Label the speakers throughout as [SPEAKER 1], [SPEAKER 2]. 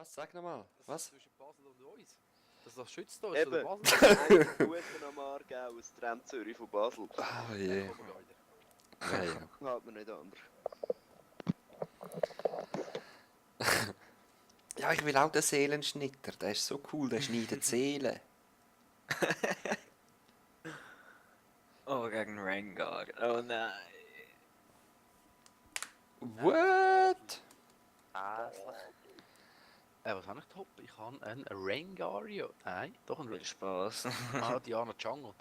[SPEAKER 1] Was? Sag nochmal. Was?
[SPEAKER 2] Zwischen Basel und uns. Das doch schützt uns,
[SPEAKER 3] Eben.
[SPEAKER 2] oder Basel?
[SPEAKER 3] Guten am Aargau aus der Zürich von Basel.
[SPEAKER 1] Oh je.
[SPEAKER 2] Kommen wir wieder.
[SPEAKER 1] Ja, ja.
[SPEAKER 3] Halt mir nicht anders.
[SPEAKER 1] Ja, ich will auch den Seelenschnitter. Der ist so cool, der schneidet Seelen.
[SPEAKER 4] Oh, gegen Rengar. Oh nein.
[SPEAKER 1] What?
[SPEAKER 2] Was habe ich top? Ich habe einen Rengario. Nein, doch ein
[SPEAKER 4] Viel
[SPEAKER 2] Rengar.
[SPEAKER 4] Spaß.
[SPEAKER 2] Ah, Diana Jungle.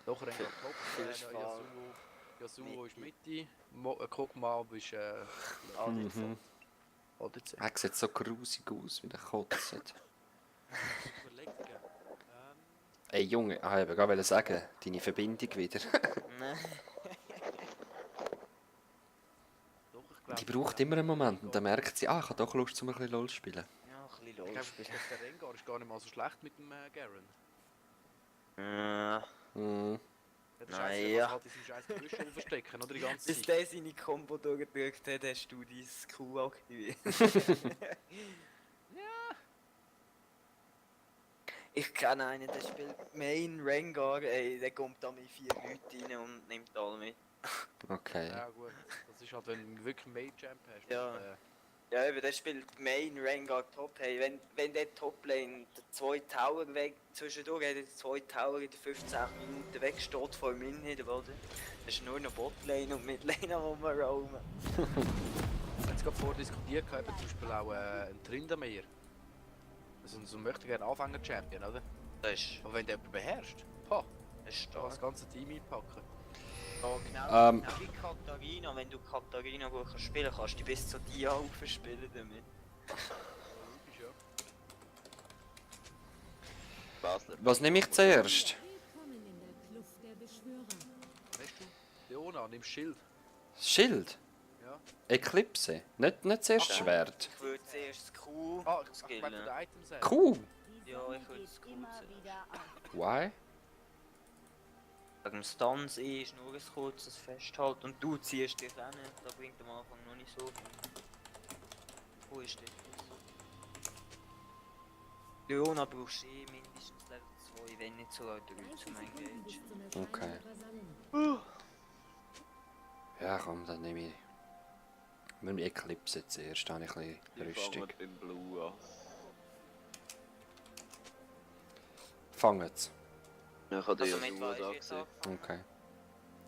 [SPEAKER 2] Doch Rengar top.
[SPEAKER 4] Viel Spaß.
[SPEAKER 2] Yasuo ist Mitte. Kokmab ist
[SPEAKER 1] Mhm.
[SPEAKER 2] ADC.
[SPEAKER 1] Er sieht so grusig aus, wie der kotzt.
[SPEAKER 2] Überlegen.
[SPEAKER 1] Ey Junge, ich wollte gerade sagen, deine Verbindung wieder.
[SPEAKER 4] Nein.
[SPEAKER 2] Doch, ich glaube.
[SPEAKER 1] Die braucht immer einen Moment und dann merkt sie, ich habe doch Lust, um ein bisschen LOL zu spielen.
[SPEAKER 4] Ja, ein bisschen
[SPEAKER 2] Ich glaube,
[SPEAKER 4] los spielen.
[SPEAKER 2] der Rengar ist gar nicht mal so schlecht mit dem Garen.
[SPEAKER 1] Mhm.
[SPEAKER 2] Ja, der
[SPEAKER 4] Nein,
[SPEAKER 2] Scheiße,
[SPEAKER 4] ja.
[SPEAKER 2] halt in seinem scheiß Gebüsch verstecken, oder die ganze
[SPEAKER 4] Bis
[SPEAKER 2] Zeit.
[SPEAKER 4] der seine Combo durchgedrückt hat, hast du dein Q aktiviert. Ich kenne einen, der spielt Main Rengar, ey, der kommt da mit 4 Leuten rein und nimmt alle mit.
[SPEAKER 1] Okay.
[SPEAKER 2] Ja gut, das ist halt, wenn du wirklich Mage Champ hast.
[SPEAKER 4] Ja.
[SPEAKER 2] Und,
[SPEAKER 4] Ja, eben, der spielt Main Rengar Top. Hey, wenn der Toplane der 2 Tower weg, zwischendurch hat er 2 Tower in 15 Minuten weg, steht vor dem Inhit, oder? Das ist nur noch Botlane und Midlane am Rumroamen.
[SPEAKER 2] wir haben jetzt gerade vordiskutiert, eben zum Beispiel auch ein Tryndamere. Also so möchte gerne Anfänger-Champion, oder?
[SPEAKER 4] Das ist,
[SPEAKER 2] Aber wenn der jemand beherrscht, ha,
[SPEAKER 4] das ist
[SPEAKER 2] kann das
[SPEAKER 4] stark.
[SPEAKER 2] ganze Team einpacken.
[SPEAKER 4] Ja, genau,
[SPEAKER 1] Ähm.
[SPEAKER 4] genau wie Katharina. Wenn du Katharina gut kannst spielen kannst, du bis zu dir aufspielen damit.
[SPEAKER 2] Logisch, ja.
[SPEAKER 3] Basler.
[SPEAKER 1] Was nehme ich zuerst?
[SPEAKER 5] Willkommen in der Kluft der Beschwörer.
[SPEAKER 2] Weißt du, Leona, nimm Schild.
[SPEAKER 1] Schild?
[SPEAKER 2] Ja.
[SPEAKER 1] Eclipse? Nicht zuerst
[SPEAKER 4] Ach,
[SPEAKER 1] Schwert.
[SPEAKER 4] Ich würde zuerst das Q
[SPEAKER 2] Ah, ich
[SPEAKER 4] skillen.
[SPEAKER 2] meine den Items sagen.
[SPEAKER 1] Kuh?
[SPEAKER 5] Die
[SPEAKER 4] Ja,
[SPEAKER 5] Sonne
[SPEAKER 4] ich würde
[SPEAKER 5] geht
[SPEAKER 4] es gut
[SPEAKER 5] immer
[SPEAKER 4] sehen.
[SPEAKER 5] wieder auf.
[SPEAKER 1] Why?
[SPEAKER 4] Wegen dem Stunts ist nur ein kurzes Festhalten und du ziehst dich hin, da bringt am Anfang noch nicht so viel. Wo ist das? Leona brauchst du eh mindestens Level 2, wenn nicht sogar 3 zum
[SPEAKER 5] 30 Sekunden
[SPEAKER 4] Engagen.
[SPEAKER 5] bis zum Erscheinen
[SPEAKER 1] Okay.
[SPEAKER 5] der Vasallen.
[SPEAKER 1] Ja komm, dann nehme ich... Mit dem Eclipse zuerst, da habe ich ein bisschen
[SPEAKER 3] Die
[SPEAKER 1] Rüstung.
[SPEAKER 3] fangen beim Blue an.
[SPEAKER 1] Fangen's.
[SPEAKER 3] Ich habe
[SPEAKER 4] Also
[SPEAKER 3] die
[SPEAKER 4] mit
[SPEAKER 3] Yasuo
[SPEAKER 4] was
[SPEAKER 3] da
[SPEAKER 4] hast du jetzt
[SPEAKER 3] gesehen.
[SPEAKER 4] angefangen?
[SPEAKER 1] Okay.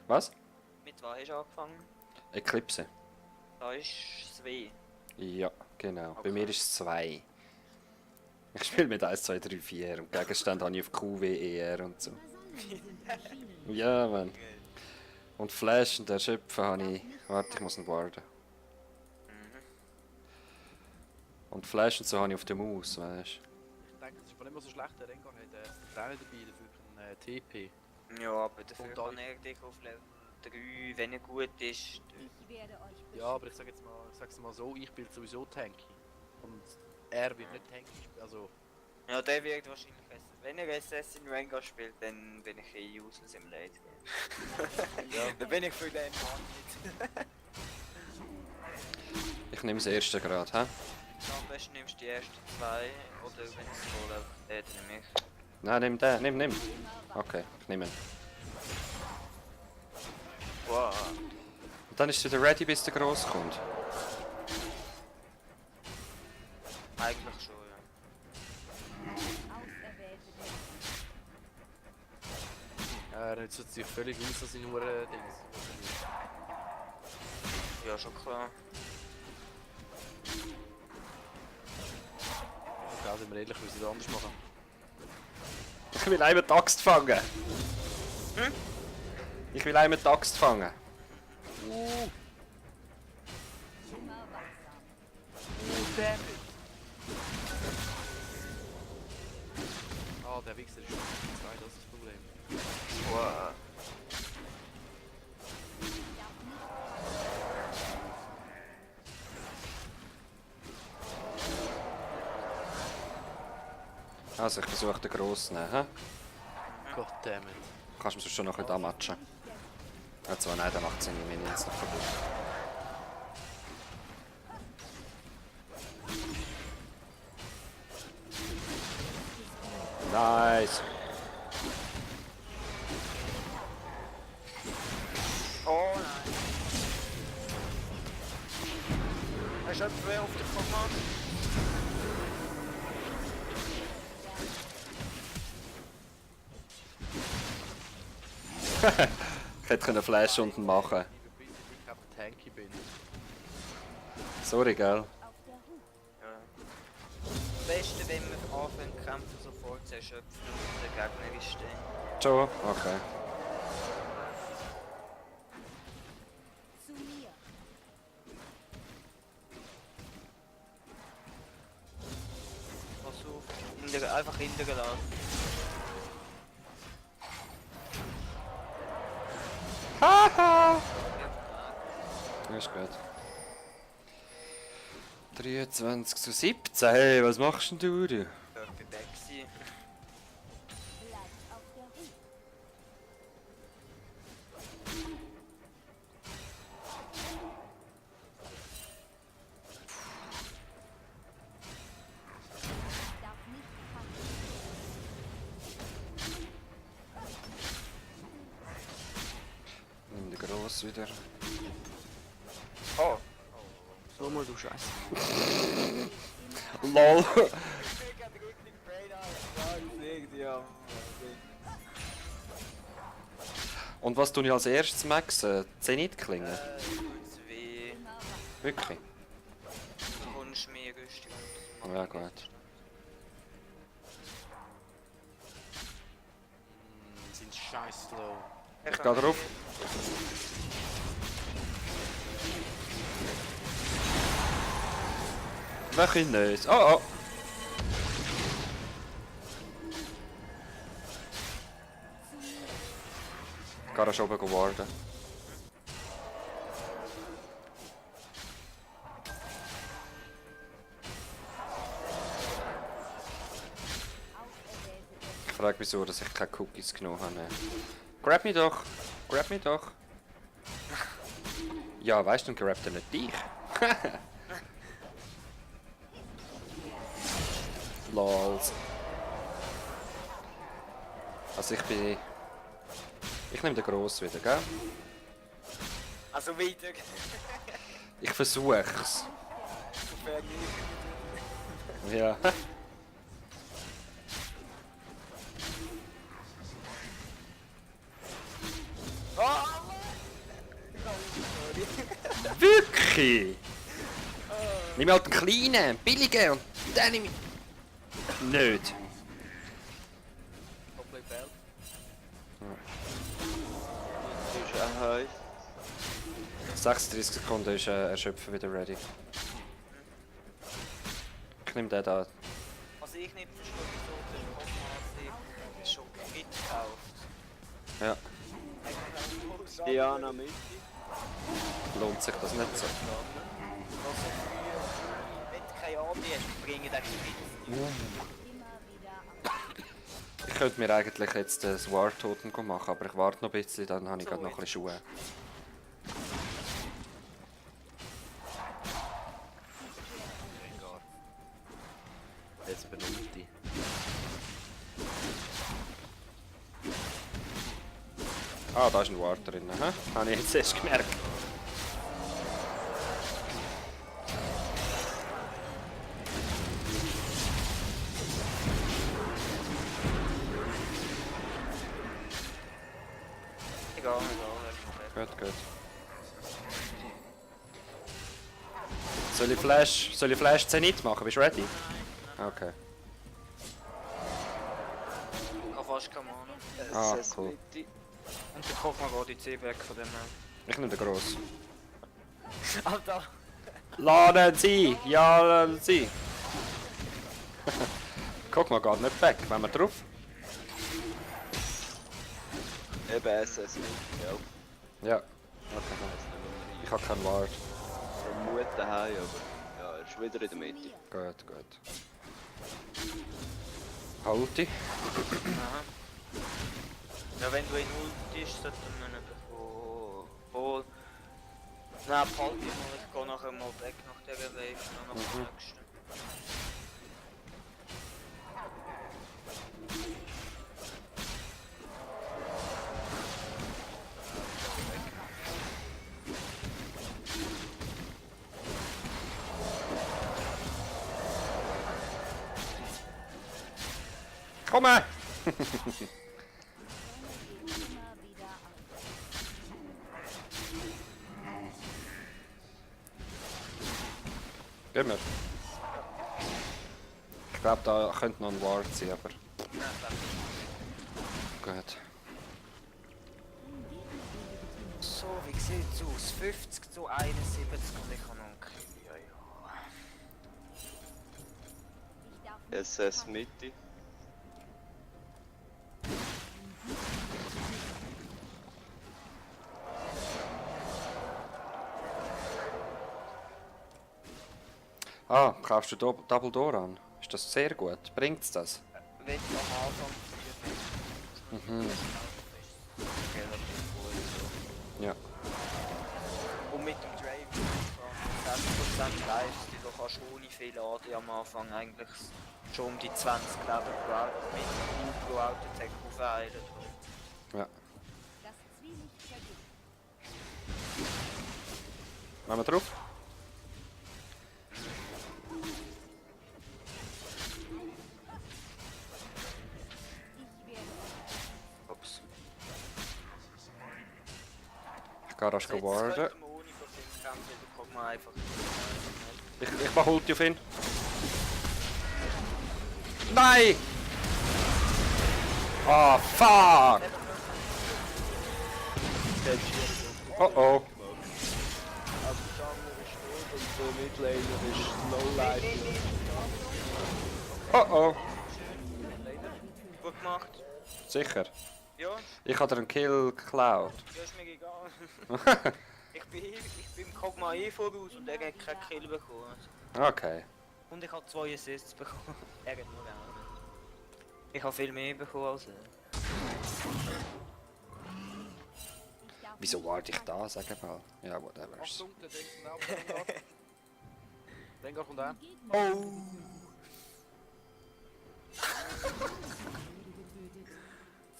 [SPEAKER 1] Was?
[SPEAKER 4] Mit was hast du angefangen?
[SPEAKER 1] Eclipse?
[SPEAKER 4] Da ist 2.
[SPEAKER 1] Ja, genau. Bei
[SPEAKER 4] Okay.
[SPEAKER 1] mir ist es 2. Ich spiele mit 1, 2, 3, 4 und Gegenstände habe ich auf QWER und so.
[SPEAKER 5] Vasallen sind erschienen.
[SPEAKER 1] Ja, Mann. Und Flash und Erschöpfen habe ich... Warte, ich muss ihn warten. Und Flash und so habe ich auf der Maus, weißt
[SPEAKER 2] Ich denke, das ist aber nicht mehr so schlecht. Der Rengar hat einen Trainer dabei, dafür einen TP.
[SPEAKER 4] Ja, aber dafür
[SPEAKER 2] Und
[SPEAKER 4] kann er dich auf Level 3, wenn er gut ist.
[SPEAKER 5] Ich werde euch
[SPEAKER 2] Ja, aber ich sage jetzt mal, so, ich bin sowieso tanky. Und er wird nicht tanky spielen, also...
[SPEAKER 4] Ja, der wird wahrscheinlich wenn er Assassin Rengar spielt, dann bin ich eh useless im Late Game.
[SPEAKER 2] Ja.
[SPEAKER 4] Dann bin ich für den Mann nicht.
[SPEAKER 1] Ich nehme das erste gerade, hä?
[SPEAKER 4] Am besten nimmst du die ersten 2 oder wenn es so läuft, dann nehme ich.
[SPEAKER 1] Nein, nimm den, nimm. Okay, ich nehme ihn.
[SPEAKER 4] Wow.
[SPEAKER 1] Und dann ist er wieder ready, bis der Gross kommt.
[SPEAKER 4] Eigentlich schon, ja.
[SPEAKER 5] auserwählte
[SPEAKER 2] Er nützt sich völlig aus, dass ich nur Dings.
[SPEAKER 4] Ja, schon klar.
[SPEAKER 2] Ja, sind wir ehrlich, wir müssen es anders machen.
[SPEAKER 1] Ich will einmal die Axt fangen. Ich will einmal die Axt fangen.
[SPEAKER 5] Schimmer wachsam.
[SPEAKER 2] Ah, der Wichser ist schon 2, das ist das Problem.
[SPEAKER 4] Wow.
[SPEAKER 1] Also, ich versuche den Gross zu nehmen, hä?
[SPEAKER 2] Goddammit.
[SPEAKER 1] Kannst du mir schon noch ein bisschen matchen? Also, nein, der macht seine Minions noch kaputt. Nice.
[SPEAKER 4] Oh nein. Hast du jemanden auf der Command?
[SPEAKER 1] Ich hätte können Flash unten machen.
[SPEAKER 2] Bitte, ich einfach tanky bin.
[SPEAKER 1] Sorry, gell?
[SPEAKER 5] Auf der Hut.
[SPEAKER 4] Ja. Am besten, wenn wir anfangen zu kämpfen, sofort zu erschöpfen und der Gegner ist stehen.
[SPEAKER 1] Schon? Okay.
[SPEAKER 5] Zu mir.
[SPEAKER 4] Pass auf. Einfach hinterher lassen.
[SPEAKER 1] Haha! Ist gut. 23 zu 17. Hey, was machst denn du?
[SPEAKER 4] Dürfen weg sein.
[SPEAKER 5] Bleibt auf der Hut. Darf nicht packen.
[SPEAKER 1] Nimm den Gross wieder.
[SPEAKER 4] Oh.
[SPEAKER 2] So mal du Scheiße.
[SPEAKER 1] LOL! Und was tue ich als erstes maxen? Zenitklingen?
[SPEAKER 4] Tut's weh.
[SPEAKER 5] Immer wach.
[SPEAKER 1] Wirklich?
[SPEAKER 4] Du kommst mehr Rüstung.
[SPEAKER 1] Ja, gut.
[SPEAKER 2] Sind scheiß slow.
[SPEAKER 1] Ich geh drauf. Welche nicht? Oh oh! Garage oben geworden. Ich frage wieso, dass ich keine Cookies genommen habe. Grab mich doch! Grab mich doch! Ja, weißt du, dann grabt er nicht dich. Lols. Also ich bin... Ich nehme den Gross wieder, gell?
[SPEAKER 4] Also weiter.
[SPEAKER 1] Ich versuch's. Ja. Wirklich? Nimm halt einen kleinen, billigen und dann nimm ich... Nicht.
[SPEAKER 2] Hopefully Bell.
[SPEAKER 3] Du bist auch heiß.
[SPEAKER 1] 36 Sekunden ist Erschöpfen wieder ready. Ich nehme den da.
[SPEAKER 4] Was ich nicht verstehe, wieso der Command sich schon mitkauft.
[SPEAKER 1] Ja,
[SPEAKER 3] Diana mit.
[SPEAKER 1] lohnt sich das nicht so.
[SPEAKER 4] Wenn du keine AB hast, bringen den mit.
[SPEAKER 5] Immer wieder auf.
[SPEAKER 1] Ich könnte mir eigentlich jetzt das War-Toten machen, aber ich warte noch ein bisschen, dann habe ich gerade noch ein bisschen Schuhe.
[SPEAKER 2] Jetzt benutzt die.
[SPEAKER 1] Ah, da ist ein War drin, hä? Habe ich jetzt erst gemerkt.
[SPEAKER 4] Egal.
[SPEAKER 1] Gut, gut. Soll ich Flash Zenit machen? Bist du ready? Okay.
[SPEAKER 4] Ich habe fast keine Ahnung.
[SPEAKER 1] Ah, cool.
[SPEAKER 4] Und der Koch mal die C weg von dem.
[SPEAKER 1] Ich nehme den Gross.
[SPEAKER 4] Alter!
[SPEAKER 1] Laden Sie! Ja, laden Sie! Guck mal, geht nicht weg. Wenn wir drauf?
[SPEAKER 3] Eben SS mit, gell?
[SPEAKER 1] Ja. Okay. Ich habe keinen Ward.
[SPEAKER 3] Vermuten daheim, aber ja, er ist wieder in der Mitte.
[SPEAKER 1] Gut, gut. Halte.
[SPEAKER 4] Aha. Ja, wenn du in Ult ist, sollte man nicht von... Nein, behalte ich mal, ich gehe nachher mal weg nach dieser Wave und nach der nächsten.
[SPEAKER 1] Komme!
[SPEAKER 5] Geht immer wieder auf.
[SPEAKER 1] Gehen wir. Ich glaube, da könnte noch ein Ward sein, aber gut.
[SPEAKER 4] So, wie sieht's aus? 50 zu 71 und ich habe noch einen Kill. Ja, ja.
[SPEAKER 5] Ich darf nicht
[SPEAKER 3] SS
[SPEAKER 5] verpassen.
[SPEAKER 3] Mitte.
[SPEAKER 1] Ah, kaufst du Double Door an? Ist das sehr gut? Bringt's das?
[SPEAKER 4] Wenn du am Anfang
[SPEAKER 1] Mhm.
[SPEAKER 4] relativ gut.
[SPEAKER 1] Ja.
[SPEAKER 4] Und mit dem Drave 10% Lifesteal, da kannst du ohne viel AD am Anfang eigentlich schon um die 20 Leben mit dem Pro Auto Attack aufheilen.
[SPEAKER 1] Ja.
[SPEAKER 5] Das Zwielicht vergeht.
[SPEAKER 1] Machen wir drauf?
[SPEAKER 5] Ich werde
[SPEAKER 4] Ups.
[SPEAKER 1] Ich gehe rasch
[SPEAKER 4] Jetzt
[SPEAKER 1] warden.
[SPEAKER 4] könnte man ohne Verfinden kämpfen, da kommt man einfach
[SPEAKER 1] Ich mach Ulti auf ihn. Nein! Ah, fuck! Oh oh.
[SPEAKER 3] Also der Jungle ist tot und der Midlaner ist low life.
[SPEAKER 1] Oh oh.
[SPEAKER 4] gut gemacht.
[SPEAKER 1] Sicher.
[SPEAKER 4] Ja,
[SPEAKER 1] Ich habe dir einen Kill geklaut.
[SPEAKER 4] ja ist mir egal. ich bin im Kogma voraus und er hat keinen Kill bekommen.
[SPEAKER 1] Okay.
[SPEAKER 4] Und ich habe 2 Assists bekommen. Er hat nur einen. Ich habe viel mehr bekommen als er.
[SPEAKER 5] Ich darf
[SPEAKER 1] Wieso
[SPEAKER 5] nicht
[SPEAKER 1] warte ich
[SPEAKER 5] verpassen.
[SPEAKER 1] da? Sag mal. Ja, whatever.
[SPEAKER 2] Achtung, der denkt auch Rengar. Rengar kommt an.
[SPEAKER 4] Oh!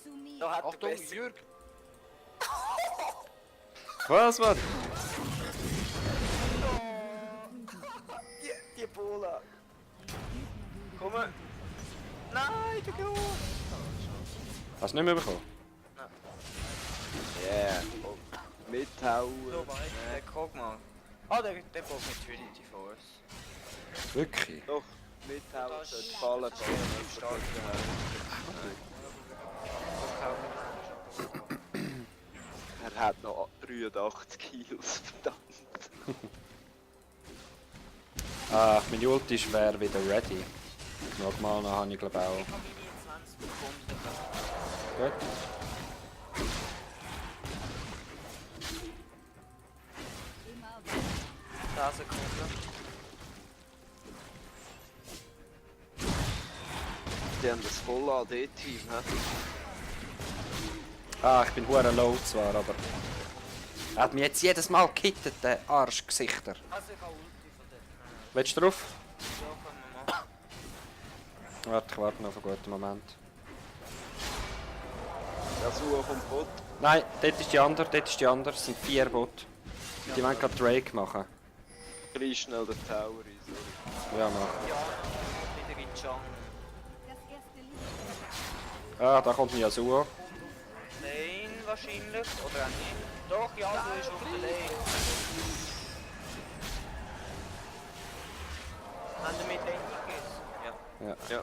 [SPEAKER 5] Zu mir.
[SPEAKER 4] Da hat er
[SPEAKER 2] Achtung,
[SPEAKER 4] besser.
[SPEAKER 2] Jürg.
[SPEAKER 1] Was, Mann?
[SPEAKER 4] Die Bola. Komm. Nein, der Gott.
[SPEAKER 1] Hast du nicht mehr bekommen?
[SPEAKER 3] Yeah. Oh. Mithauen.
[SPEAKER 4] So weit, der Kogma. Ah, der braucht mit Trinity Force.
[SPEAKER 1] Wirklich?
[SPEAKER 3] Doch, mithauen
[SPEAKER 4] Das
[SPEAKER 3] sollte
[SPEAKER 4] ist-
[SPEAKER 3] fallen.
[SPEAKER 4] das ist relativ stark.
[SPEAKER 3] Er hat noch 83 Kills, verdammt.
[SPEAKER 1] Ah, meine Ulti wäre wieder ready. Nochmal, dann habe ich glaube auch.
[SPEAKER 4] Ich habe meine 20 bekommen.
[SPEAKER 1] Gut.
[SPEAKER 5] Immer weiter.
[SPEAKER 4] 10 Sekunden.
[SPEAKER 3] Die haben das voll AD-Team, hä?
[SPEAKER 1] Ah, ich bin hure low zwar, aber... Er hat mich jetzt jedes Mal gekittet, der Arschgesichter.
[SPEAKER 4] Also ich habe Ulti von dem.
[SPEAKER 1] Willst du drauf?
[SPEAKER 4] Ja, können wir machen.
[SPEAKER 1] Warte, ich warte noch auf einen guten Moment.
[SPEAKER 3] Der Suche vom Bot.
[SPEAKER 1] Nein, dort ist die andere, dort ist die andere. Es sind 4 Bots. Die wollen gerade Drake machen.
[SPEAKER 3] Gleich schnell den Tower rein, sorry.
[SPEAKER 1] Ja, mach.
[SPEAKER 4] Ja, wieder in die Jungle.
[SPEAKER 5] Das erste Licht.
[SPEAKER 1] Ah, da kommt ein Yasuo.
[SPEAKER 4] Lane wahrscheinlich, oder auch nicht. Doch, ja, du bist auf der Lane. Haben wir mit Lane gegessen? Ja.
[SPEAKER 1] Ja.
[SPEAKER 3] Ja.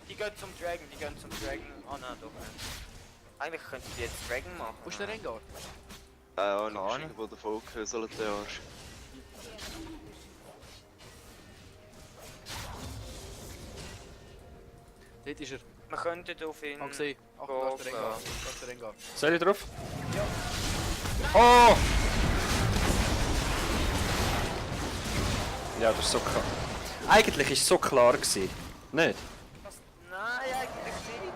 [SPEAKER 4] Die gehen zum Dragon, Ah nein, doch nicht. Eigentlich könnten die jetzt Dragon machen.
[SPEAKER 2] Wo ist der Rengar?
[SPEAKER 3] Ahnung,
[SPEAKER 4] Keine
[SPEAKER 3] ist
[SPEAKER 4] Ahnung.
[SPEAKER 3] irgendwo der Volk sollen der Arsch.
[SPEAKER 2] Dort ist er.
[SPEAKER 4] Wir könnten auf ihn...
[SPEAKER 2] Kann gesehen. Achtung, da ist der Rengar. Da ist der Rengar.
[SPEAKER 1] Soll ich drauf? Oh! Ja, das ist so klar. Eigentlich war es so klar gewesen. Nicht?
[SPEAKER 4] Nein, eigentlich nicht.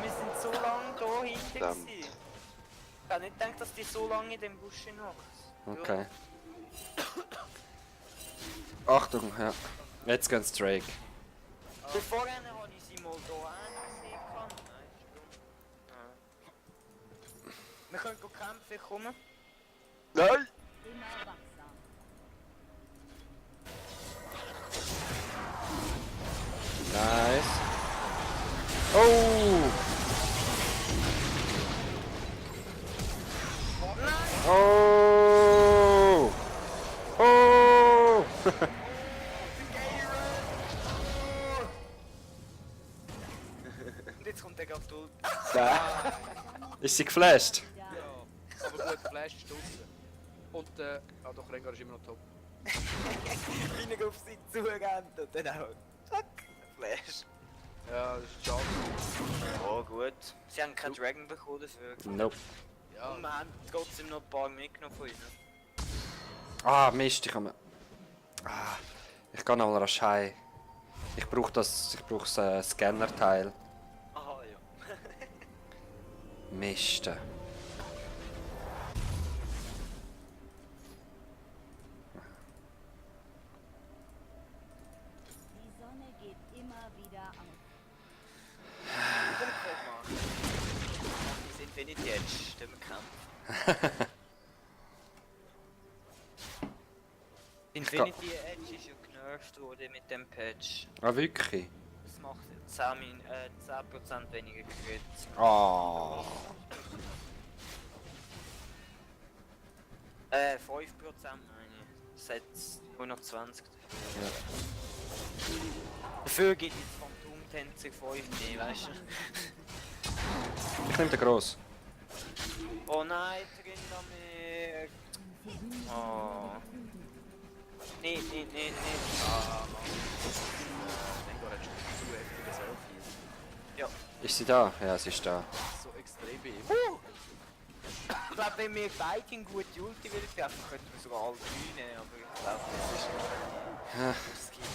[SPEAKER 4] Wir sind so lange da hinten
[SPEAKER 3] Verdammt.
[SPEAKER 4] gewesen. Ich habe nicht gedacht, dass die so lange in dem Busch hocken.
[SPEAKER 1] Okay. Achtung, ja. Jetzt geht's Drake.
[SPEAKER 4] Vorher habe ich sie mal da Wir können kämpfen, ich komme.
[SPEAKER 3] Nein!
[SPEAKER 5] Immer wachsam.
[SPEAKER 1] Nice. Oh! Oh! Oh!
[SPEAKER 4] Und jetzt kommt der gerade durch.
[SPEAKER 1] Ist sie geflasht?
[SPEAKER 5] Ja.
[SPEAKER 2] Ja, aber gut, Flash ist draußen. Und doch, Rengar ist immer noch top.
[SPEAKER 4] Wie er auf sie zurennt und dann auch. Zack, Flash.
[SPEAKER 2] Ja, das ist schade.
[SPEAKER 4] Oh gut. Sie haben keinen Dragon bekommen dafür.
[SPEAKER 1] Nope.
[SPEAKER 2] Ja,
[SPEAKER 4] Und wir haben trotzdem noch ein paar mitgenommen von ihnen.
[SPEAKER 1] Ah, Mist, ich kann. Ah, ich kann noch mal rasch heim. Ich brauche das Scanner-Teil.
[SPEAKER 4] Aha, ja.
[SPEAKER 1] Mist.
[SPEAKER 5] Die Sonne geht immer wieder auf.
[SPEAKER 4] Guck mal. Die sind Infinity Edge, der Kampf. Infinity Edge ist ja genervt worden mit dem Patch.
[SPEAKER 1] Ah, wirklich?
[SPEAKER 4] Das macht 10% weniger Crit.
[SPEAKER 1] Ah.
[SPEAKER 4] 5% meine ich. Das hat 120.
[SPEAKER 1] Ja.
[SPEAKER 4] Dafür gibt es Phantom-Tänzer 5 mehr, weißt du?
[SPEAKER 1] Ich nehme den gross.
[SPEAKER 4] Oh nein, drin da mehr. Oh. Nee.
[SPEAKER 2] Rengar hat schon zu heftige Selfies.
[SPEAKER 4] Ja.
[SPEAKER 1] Ist sie da? Ja, sie ist da.
[SPEAKER 2] So extrem wie immer.
[SPEAKER 4] Ich glaube, wenn wir Fighting gute Ulti will treffen, könnten wir sogar alle 3 nehmen, aber ich glaube, das ist
[SPEAKER 1] Ja.
[SPEAKER 4] das gibt.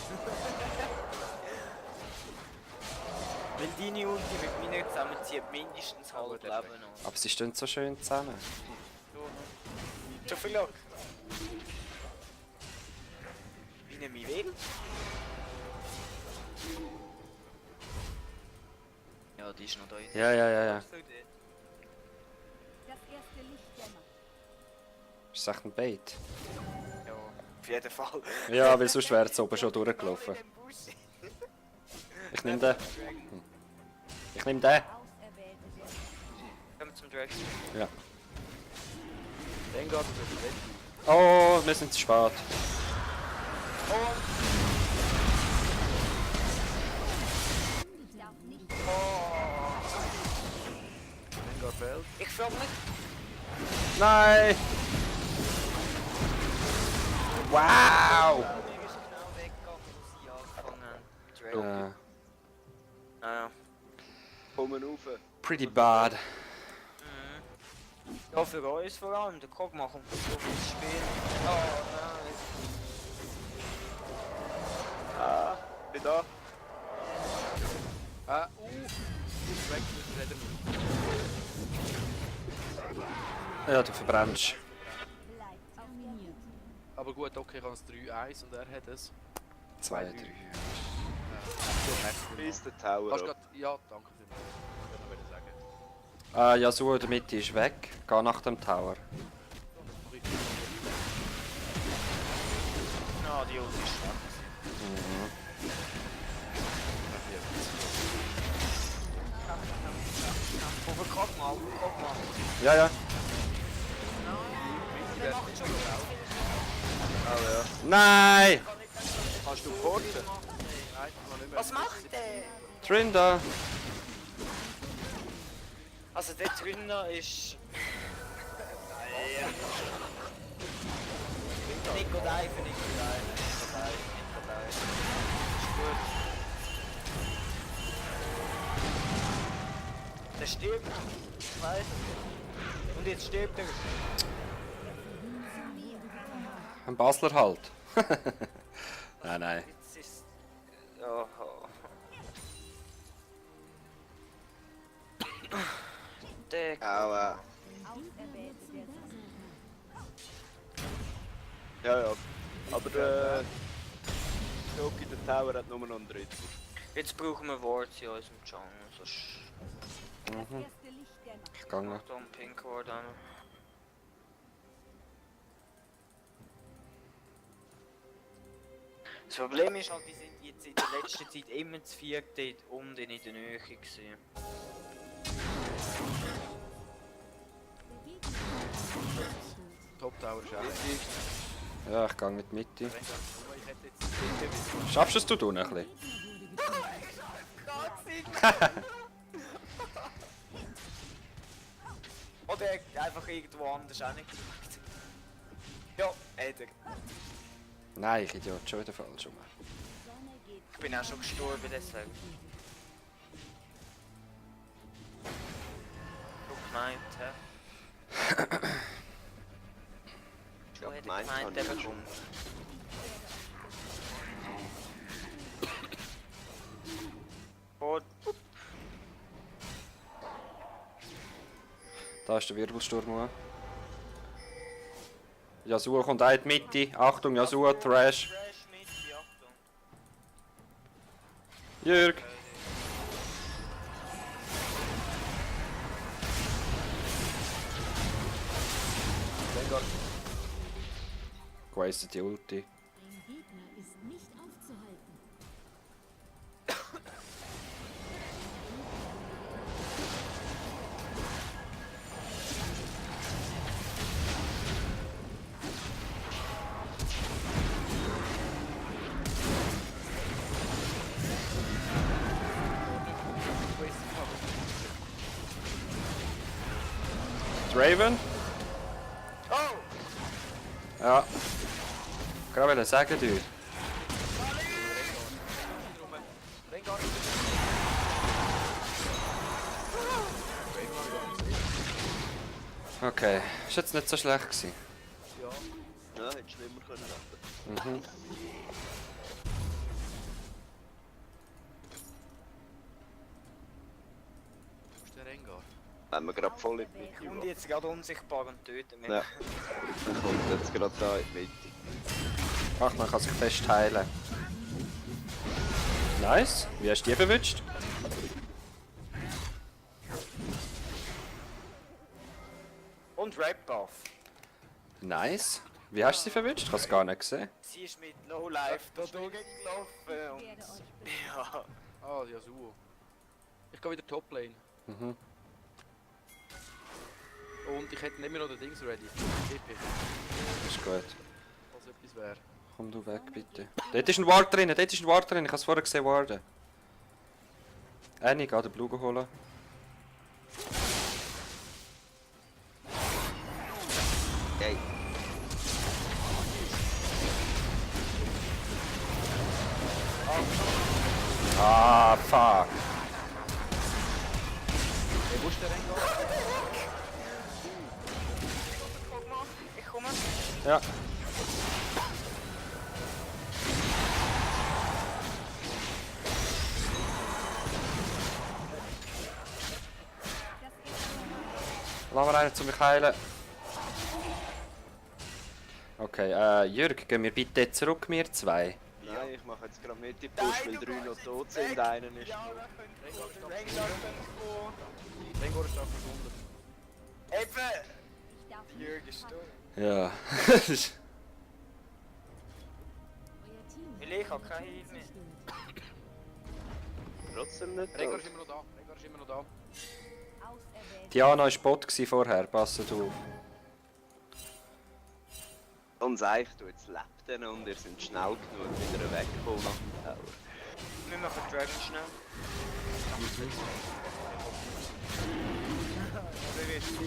[SPEAKER 4] Weil deine Ulti mit meiner zusammenzieht mindestens halb
[SPEAKER 2] gut,
[SPEAKER 4] Leben noch.
[SPEAKER 1] Aber sie stehen so schön zusammen.
[SPEAKER 4] Schon viel Glück. Wie nehme ich will? Ja, die ist noch da.
[SPEAKER 1] Ja.
[SPEAKER 5] Das erste Licht dämmert.
[SPEAKER 1] Ist das echt ein Bait?
[SPEAKER 4] Ja, auf jeden Fall.
[SPEAKER 1] Ja, weil sonst wäre es oben schon durchgelaufen. Ich nehme den. Ich nehme den.
[SPEAKER 5] Auserwählte der
[SPEAKER 4] Kommen wir zum Dragon.
[SPEAKER 1] Ja.
[SPEAKER 2] Rengar, du bist ready.
[SPEAKER 1] Oh, wir sind zu spät.
[SPEAKER 5] Ich darf nicht
[SPEAKER 2] Rengar fällt.
[SPEAKER 4] Ich frage mich,
[SPEAKER 1] Nein! Wow!
[SPEAKER 4] wir müssen genau weggegangen, wo sie angefangen haben. Dragon.
[SPEAKER 1] Ja.
[SPEAKER 4] Naja.
[SPEAKER 3] Kommen rauf.
[SPEAKER 1] Pretty bad.
[SPEAKER 4] Ja, für uns vor allem. Der Kog machen so viel Spiel. Oh nein.
[SPEAKER 3] Ah, bin da.
[SPEAKER 2] Dragon ist ready.
[SPEAKER 1] Ja, du verbrennst.
[SPEAKER 5] bleibt terminiert.
[SPEAKER 2] Aber gut, okay, ich habe es 3-1 und er hat es.
[SPEAKER 1] 2, 3.
[SPEAKER 3] Bis der Tower
[SPEAKER 2] Kannst
[SPEAKER 3] ab.
[SPEAKER 2] grad, ja, danke vielmals. Ich würde noch sagen.
[SPEAKER 1] Yasuo in der Mitte ist weg. Geh nach dem Tower.
[SPEAKER 4] Na, die Ulti ist schwach. Aber Kog mal.
[SPEAKER 1] Ja.
[SPEAKER 4] Der macht schon gut.
[SPEAKER 3] Ah ja.
[SPEAKER 1] Nein!
[SPEAKER 3] Kannst du porten?
[SPEAKER 2] Nein, noch nicht mehr.
[SPEAKER 4] Was macht der?
[SPEAKER 1] Trinda!
[SPEAKER 4] Also der Trünner ist... Nico Dive. Ist gut. Der stirbt. Ich weiß es. Und jetzt stirbt er.
[SPEAKER 1] Ein Basler halt. Nein.
[SPEAKER 4] Jetzt ist... Oh. Der...
[SPEAKER 3] Aua.
[SPEAKER 5] Auserwählte der Sonne.
[SPEAKER 3] Ja. Aber der Jockey, der Tower hat nur noch ein Drittel.
[SPEAKER 4] Jetzt brauchen wir Wards in unserem Jungle. Sonst...
[SPEAKER 5] Das erste Licht
[SPEAKER 1] Ich gehe.
[SPEAKER 4] Achtung, Pink Ward an. Das Problem ist halt, die sind jetzt in der letzten Zeit immer zu viert dort und in der Nähe gewesen.
[SPEAKER 2] Top Tower ist auch.
[SPEAKER 1] Ja, ich gehe in die Mitte.
[SPEAKER 2] Ich hätte jetzt den gewissen.
[SPEAKER 1] Schaffst du es du ein bisschen?
[SPEAKER 4] Oder einfach irgendwo anders hingekriegt. Ja, hat er.
[SPEAKER 1] Nein, ich Idiot, schon wieder falsch rum.
[SPEAKER 4] Ich bin auch schon gestorben deswegen. Du gemeint, hä? Du hättest gemeint, der kommt. Und
[SPEAKER 1] Da ist der Wirbelsturm. Yasuo kommt auch in die Mitte. Achtung, Yasuo, Trash.
[SPEAKER 4] Trash mit, ja, Achtung.
[SPEAKER 1] Jürg! Gewastet die Ulti.
[SPEAKER 5] Ein Gegner ist nicht aufzuhalten.
[SPEAKER 1] Draven?
[SPEAKER 4] Oh!
[SPEAKER 1] Ja. Gerade wollte sagen, du. Okay, ist jetzt nicht so schlecht gewesen.
[SPEAKER 3] Ja, hätte schlimmer können werden.
[SPEAKER 1] Mhm.
[SPEAKER 2] Wo ist der Rengar?
[SPEAKER 3] Wenn wir gerade voll in die Mitte
[SPEAKER 4] Und
[SPEAKER 3] waren.
[SPEAKER 4] jetzt gerade unsichtbar und töten mich.
[SPEAKER 3] Ja. Er kommt jetzt gerade da in die Mitte.
[SPEAKER 1] Ach, man kann sich fest heilen. Nice. Wie hast du die verwünscht?
[SPEAKER 4] Und Rap Buff.
[SPEAKER 1] Nice. Wie hast du sie verwünscht? Ich habe es gar nicht gesehen.
[SPEAKER 4] Sie ist mit Low Life da durchgelaufen und...
[SPEAKER 5] Werde euch
[SPEAKER 4] Ja.
[SPEAKER 2] Ah, Yasuo. Ich gehe wieder Top Lane.
[SPEAKER 1] Mhm.
[SPEAKER 2] Und ich hätte immer noch den Dings ready. TP.
[SPEAKER 1] Ist gut.
[SPEAKER 2] Falls etwas wäre.
[SPEAKER 1] Komm du weg, bitte. Dort ist ein Ward drin, dort ist ein Ward drin. Ich habe es vorher gesehen, Warden. Annie, geh den Blue holen.
[SPEAKER 3] Hey.
[SPEAKER 1] Ah, fuck.
[SPEAKER 2] Hey, wo ist der Rengar?
[SPEAKER 4] Guck mal, ich komme.
[SPEAKER 1] Ja. Lass mal einen zu mich heilen. Okay, Jürg, gehen wir bitte zurück, wir zwei.
[SPEAKER 3] Nein, ich mache jetzt gerade mit die Push, weil 3 noch tot sind. Einer ist
[SPEAKER 4] Ja,
[SPEAKER 3] noch.
[SPEAKER 4] Rengar können vor.
[SPEAKER 2] Rengar ist da verschwunden.
[SPEAKER 4] Eben!
[SPEAKER 5] Ich darf nicht
[SPEAKER 4] Jürgen ist tot.
[SPEAKER 1] Ja.
[SPEAKER 5] euer Team.
[SPEAKER 4] Weil ich habe keine Heal mehr.
[SPEAKER 3] Trotzdem nicht
[SPEAKER 2] Rengar
[SPEAKER 3] tot.
[SPEAKER 2] ist immer noch da. Rengar ist immer noch da.
[SPEAKER 5] Auserwählt.
[SPEAKER 1] Diana war Bot vorher, passt auf.
[SPEAKER 3] Und sag ich, du jetzt lebt den und ihr seid schnell genug wieder weggekommen nach dem Tower.
[SPEAKER 4] Wir machen Dragon schnell. Oder wirst du?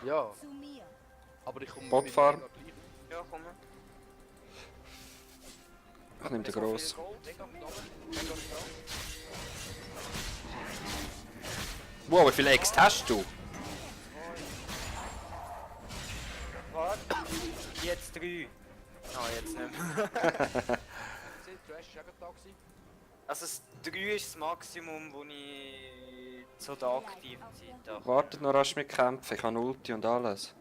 [SPEAKER 2] Ja,
[SPEAKER 5] Zu mir.
[SPEAKER 2] aber ich komme
[SPEAKER 1] Botfarm.
[SPEAKER 2] mit dem Rengar gleich.
[SPEAKER 4] Ja, komm.
[SPEAKER 1] Ich nehme den gross.
[SPEAKER 2] Rengar kommt runter. Rengar ist da.
[SPEAKER 1] Wow, wie viele Ex hast du?
[SPEAKER 4] Warte. Jetzt 3. Ah, jetzt nicht mehr.
[SPEAKER 2] Seht, Trash ist auch gerade da gewesen.
[SPEAKER 4] Also das 3 ist das Maximum, wo ich so da aktiv Zeit habe.
[SPEAKER 1] Wartet noch rasch mit kämpfen, ich habe Ulti und alles.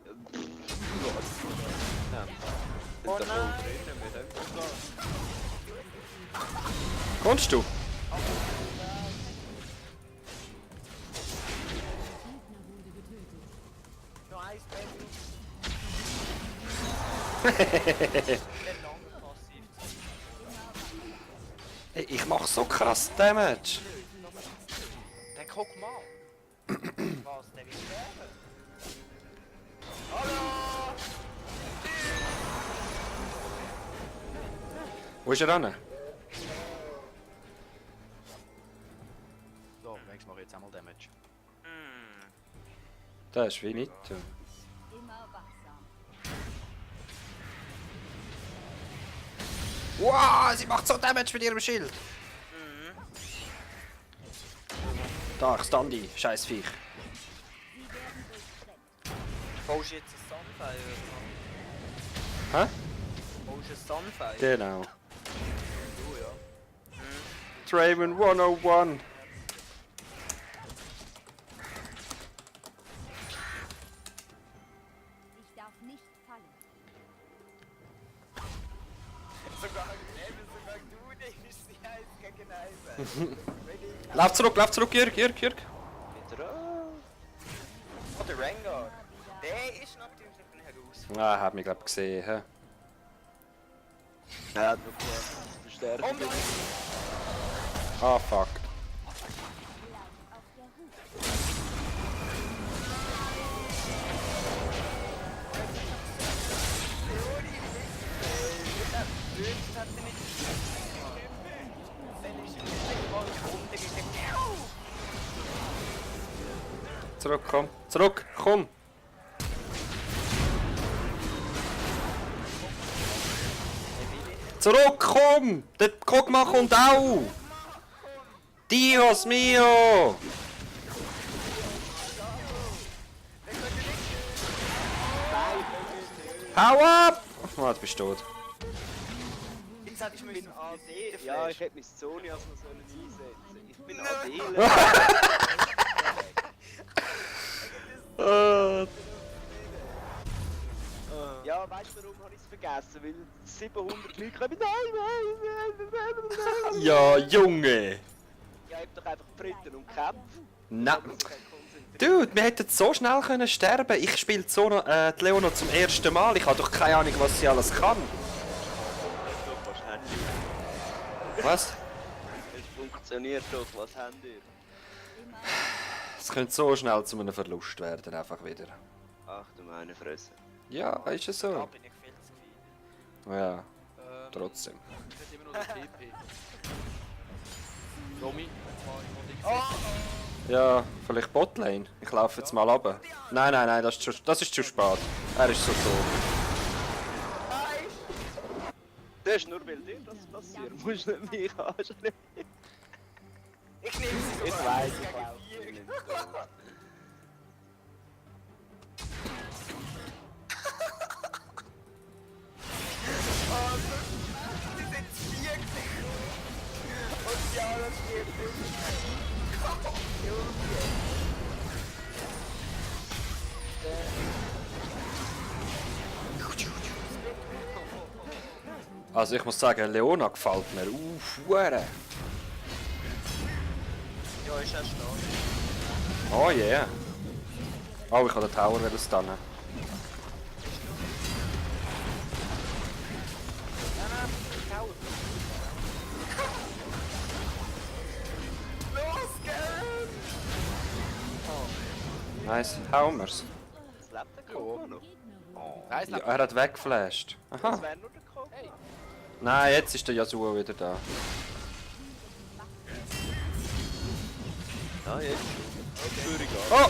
[SPEAKER 3] Ja.
[SPEAKER 4] Oh
[SPEAKER 3] Sind da voll
[SPEAKER 4] nein.
[SPEAKER 3] drinnen, wir haben das.
[SPEAKER 1] Kommst du?
[SPEAKER 4] passiv zu sein.
[SPEAKER 1] Hey, ich mach so krass Damage.
[SPEAKER 2] Dann guck mal.
[SPEAKER 4] Was, der will sterben? Hallo!
[SPEAKER 1] Wo ist er hin?
[SPEAKER 2] So, Max mache ich jetzt einmal Damage.
[SPEAKER 1] Das ist wie nicht.
[SPEAKER 5] Immer wachsam.
[SPEAKER 1] Wow, sie macht so Damage mit ihrem Schild. Da, ich stand die, scheiß Viech.
[SPEAKER 5] Sie werden durchschreckt.
[SPEAKER 4] Baust du jetzt ein Sunfire oder
[SPEAKER 1] Hä?
[SPEAKER 4] was? Baust du ein Sunfire?
[SPEAKER 1] Genau.
[SPEAKER 2] Du, ja.
[SPEAKER 1] Draven 101.
[SPEAKER 5] Ich darf nicht fallen.
[SPEAKER 4] Sogar du nimmst die Eis gegen Eisen.
[SPEAKER 1] Lauf zurück, Jürg.
[SPEAKER 3] Wieder
[SPEAKER 4] Oh, der Rengar. Der ist natürlich eine Herausforderung.
[SPEAKER 1] Ah, hat mich glaub gesehen. Hä?
[SPEAKER 3] Ja, du kannst verstärken.
[SPEAKER 1] Ah, fuck.
[SPEAKER 5] Bleib auf der Hut.
[SPEAKER 4] Das hat sie nicht Dann ist er mal runtergegangen.
[SPEAKER 1] Zurück, komm. Zurück, komm. Zurück, komm! Der Kog'Maw kommt auch! Dios mio! Hau ab! Oh, du bist tot.
[SPEAKER 4] Jetzt hätte ich mir den AD
[SPEAKER 3] Ja, ich hätte mich Sony als noch sollen einsetzen. Ich bin Adele. Ja, weißt du warum habe ich es vergessen? Weil 700 Leute kommen. Nein!
[SPEAKER 1] Ja, Junge!
[SPEAKER 3] Ja, ich hab doch einfach Briten und kämpft.
[SPEAKER 1] Na. Dude, wir hätten so schnell können sterben. Ich spiele so noch, die Leona zum ersten Mal. Ich habe doch keine Ahnung, was sie alles kann.
[SPEAKER 3] Doch, was habt ihr?
[SPEAKER 1] Was?
[SPEAKER 3] Es funktioniert doch, was habt ihr?
[SPEAKER 1] Es könnte so schnell zu einem Verlust werden, einfach wieder.
[SPEAKER 3] Ach du meine Fresse.
[SPEAKER 1] Ja, ist es
[SPEAKER 4] Da
[SPEAKER 1] so?
[SPEAKER 4] bin ich viel zu viel.
[SPEAKER 1] Ja, trotzdem.
[SPEAKER 2] Ich hätte immer noch den TP. Romy,
[SPEAKER 1] Ja, vielleicht Botlane. Ich laufe jetzt mal runter. Nein, das ist zu spät. Er ist so tot.
[SPEAKER 3] Das ist nur weil dir das passiert. Du musst nicht mich anschreiben.
[SPEAKER 4] Ich nehme sie
[SPEAKER 3] Ich
[SPEAKER 4] sogar
[SPEAKER 3] weiss,
[SPEAKER 4] eins
[SPEAKER 3] ich
[SPEAKER 4] gegen
[SPEAKER 3] weiß.
[SPEAKER 4] 4. Die sind 4 und ja, das geht
[SPEAKER 1] Also ich muss sagen, Leona gefällt mir. Hure.
[SPEAKER 4] Ja, ist ja stark.
[SPEAKER 1] Oh yeah. Oh, ich habe den Tower wieder stunnen.
[SPEAKER 4] Los geht's!
[SPEAKER 1] Nice, hauen wir's.
[SPEAKER 3] Es lebt der Koko noch.
[SPEAKER 2] Nein, es
[SPEAKER 1] Ja,
[SPEAKER 2] lebt.
[SPEAKER 1] er hat weggeflasht.
[SPEAKER 3] Das
[SPEAKER 1] Aha.
[SPEAKER 3] wäre nur der Koko.
[SPEAKER 2] Hey,
[SPEAKER 1] Nein, jetzt ist der Yasuo wieder da.
[SPEAKER 3] Ja, jetzt.
[SPEAKER 1] Oh!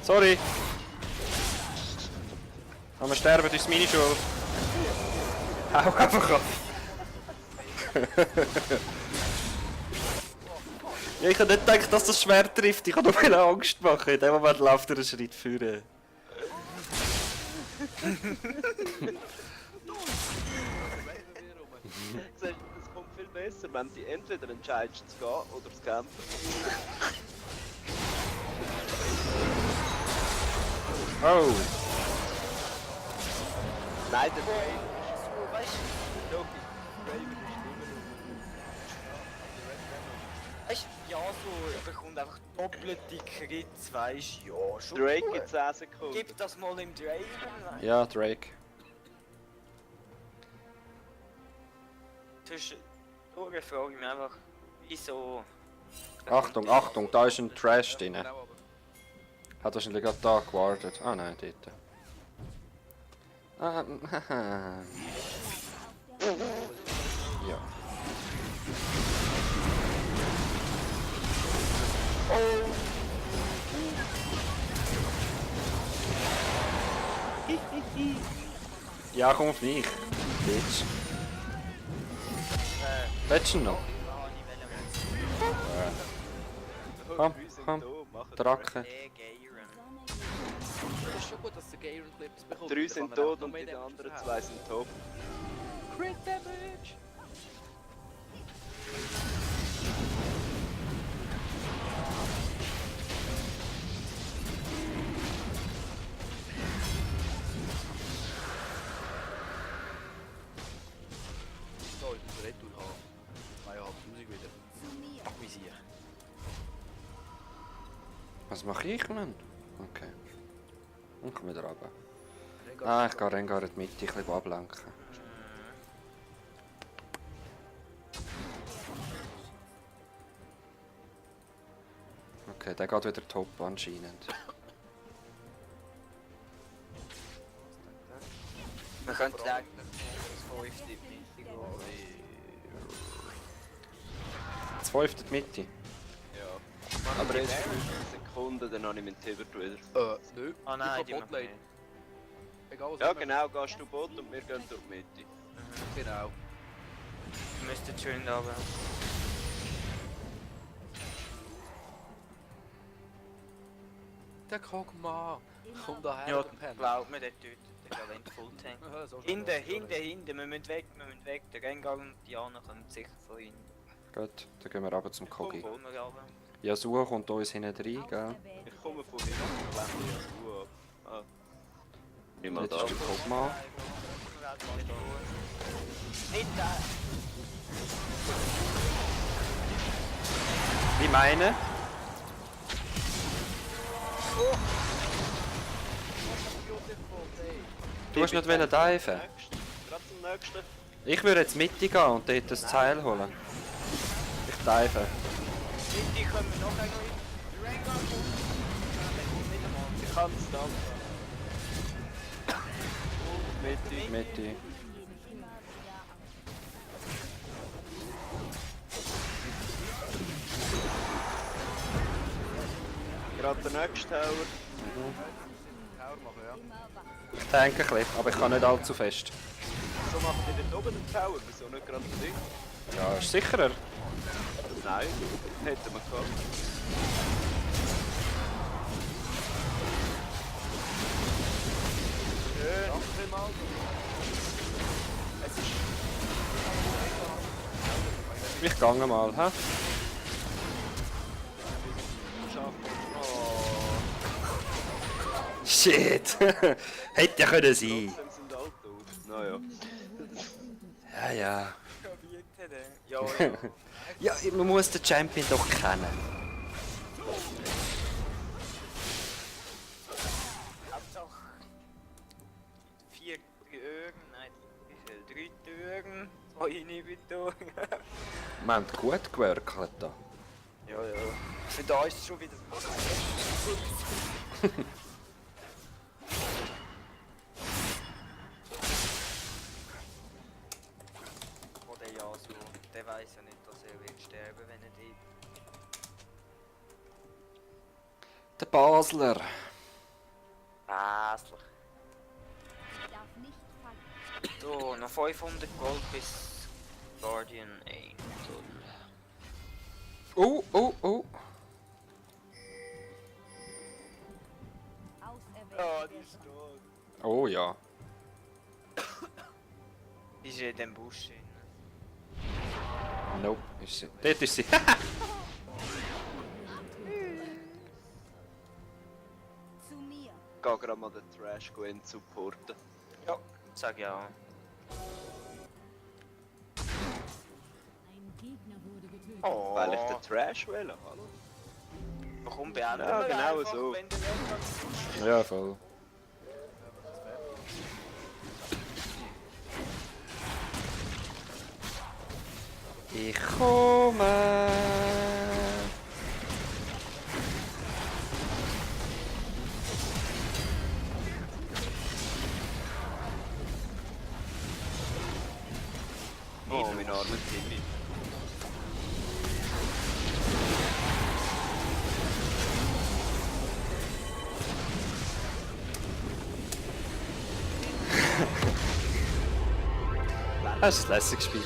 [SPEAKER 1] Sorry. Aber wir sterben durch meine Schuld. Hau einfach ab. Ja, ich habe nicht gedacht, dass das Schwert trifft. Ich habe noch mehr Angst machen. In dem Moment läuft er einen Schritt vorne.
[SPEAKER 3] Das kommt viel besser, wenn du entweder entscheidest zu gehen oder zu kämpfen.
[SPEAKER 1] Oh.
[SPEAKER 3] Nein, der Raven ist so, weißt du? Logisch, der Raven ist immer
[SPEAKER 4] Weißt du, ja, so bekommt einfach doppelte Crits, weißt du, ja, schon.
[SPEAKER 3] Drake
[SPEAKER 4] gut.
[SPEAKER 3] in 10 Sekunden.
[SPEAKER 4] Gib das mal im Draven.
[SPEAKER 1] Ja, Drake.
[SPEAKER 4] Zwischendurch frage ich mich einfach, wieso.
[SPEAKER 1] Achtung, Achtung, da ist ein Trash drin.
[SPEAKER 2] Genau, aber
[SPEAKER 1] Hat wahrscheinlich gerade da gewartet. Ah nein, dort. Ah, haha. Ja. Ja, komm auf mich. Bitch. Willst du ihn noch? Komm, komm. Dracke.
[SPEAKER 2] es ist schon gut, dass der Garen Clips bekommt.
[SPEAKER 3] 3
[SPEAKER 2] Dann
[SPEAKER 3] sind
[SPEAKER 2] kann er
[SPEAKER 3] tot
[SPEAKER 2] noch
[SPEAKER 3] und
[SPEAKER 2] mehr
[SPEAKER 3] die
[SPEAKER 2] Damage
[SPEAKER 3] anderen
[SPEAKER 2] verhauen.
[SPEAKER 3] 2 sind top.
[SPEAKER 2] Crit Damage! So, ich muss Retour haben. 2500 wieder.
[SPEAKER 5] Zu mir.
[SPEAKER 2] Ach, wie sicher.
[SPEAKER 1] Was mache ich, Mann? Okay. Und komm wieder runter. Ah, ich gehe Rengar in die Mitte, ein bisschen ablenken. Okay, der geht wieder top anscheinend.
[SPEAKER 4] Man könnte sagen, das 5. Mitte gehen.
[SPEAKER 1] 2 auf die Mitte.
[SPEAKER 3] Ja. Aber erst 5 Sekunden, dann habe ich meinen Tibert wieder.
[SPEAKER 2] Nö.
[SPEAKER 4] Ah nein,
[SPEAKER 2] die
[SPEAKER 4] die
[SPEAKER 2] Botlane.
[SPEAKER 4] machen
[SPEAKER 2] Egal was
[SPEAKER 3] Ja
[SPEAKER 2] immer.
[SPEAKER 3] genau, gehst du Bot und wir gehen durch die Mitte.
[SPEAKER 2] Genau.
[SPEAKER 4] Wir müssten schön da haben.
[SPEAKER 2] Der Kogma. Komm daher,
[SPEAKER 4] Ja,
[SPEAKER 2] du Penner.
[SPEAKER 4] glaub mir, der tötet den Galent Full Tank.
[SPEAKER 2] Aha, so
[SPEAKER 4] Hinten,
[SPEAKER 2] schnell.
[SPEAKER 4] hinten, wir müssen weg, Der Rengar und Diana kommen sicher von ihnen.
[SPEAKER 1] Gut, dann gehen wir runter zum Kogi.
[SPEAKER 4] Kommen wir aber.
[SPEAKER 1] Yasuo kommt uns hinten rein, gell?
[SPEAKER 3] Ich komme von hinten und klemme Yasuo ab. Ah. Nimm mal
[SPEAKER 1] Jetzt
[SPEAKER 3] da.
[SPEAKER 1] ist der Kog'Maw.
[SPEAKER 4] Nicht da!
[SPEAKER 1] Wie meine? Du hast nicht diven.
[SPEAKER 3] Gerade zum nächsten.
[SPEAKER 1] Ich würde jetzt Mitte gehen und dort das Teil holen. Ich dive.
[SPEAKER 4] Die können wir noch einmal in. Rengar kommt. Nicht einmal.
[SPEAKER 3] Ich kann es dann. Und Mitte.
[SPEAKER 1] Mitte.
[SPEAKER 5] Immer wieder auf.
[SPEAKER 3] Gerade der nächste Tower.
[SPEAKER 2] Tower machen, ja.
[SPEAKER 5] Immer wachsam.
[SPEAKER 1] Ich denke ein bisschen, aber ich kann nicht allzu fest.
[SPEAKER 3] So macht ihr dort oben den Tower, wieso nicht gerade den Ding?
[SPEAKER 1] Ja, ist sicherer.
[SPEAKER 3] Nein, hätten wir gehabt.
[SPEAKER 2] Danke mal. Es ist...
[SPEAKER 1] Ich gehe mal, hä?
[SPEAKER 3] Schafft. Oh.
[SPEAKER 1] Shit! Hätte ja können sein.
[SPEAKER 3] Trotzdem sind alle tot. Naja.
[SPEAKER 1] Ja, ja.
[SPEAKER 4] Ja, ja.
[SPEAKER 1] Ja, man muss den Champion doch kennen.
[SPEAKER 4] Hauptsache 4 Türen, nein, wie viel? 3 Türen, 2 Inhibitoren.
[SPEAKER 1] Wir haben gut geworkelt da.
[SPEAKER 4] Ja, ja. Für da ist es schon wieder. Oder ja, so. Der weiß ja nicht, dass er wird sterben, wenn er die.
[SPEAKER 1] Der Basler.
[SPEAKER 4] Hässlich.
[SPEAKER 5] Darf nicht fallen.
[SPEAKER 4] So, noch 500 Gold bis Guardian Angel.
[SPEAKER 1] Oh, oh, oh.
[SPEAKER 5] Auserwählt.
[SPEAKER 4] tot.
[SPEAKER 1] Oh ja.
[SPEAKER 4] Die ist in dem Busch drin.
[SPEAKER 1] Nope, ist sie. Dort ist sie.
[SPEAKER 5] Zu mir.
[SPEAKER 3] Geh gerade mal den Trash Gwen supporten.
[SPEAKER 4] Ja, sag ja.
[SPEAKER 5] Ein
[SPEAKER 2] Oh.
[SPEAKER 3] Weil ich den Trash will, hallo?
[SPEAKER 4] Warum beenden
[SPEAKER 3] Ja,
[SPEAKER 4] wir
[SPEAKER 3] genau
[SPEAKER 4] einfach,
[SPEAKER 3] so.
[SPEAKER 4] wenn der Rengar
[SPEAKER 1] Ja, voll. Ich komme.
[SPEAKER 3] Oh, mein armer Timmy.
[SPEAKER 1] Das ist ein lässiges Spiel.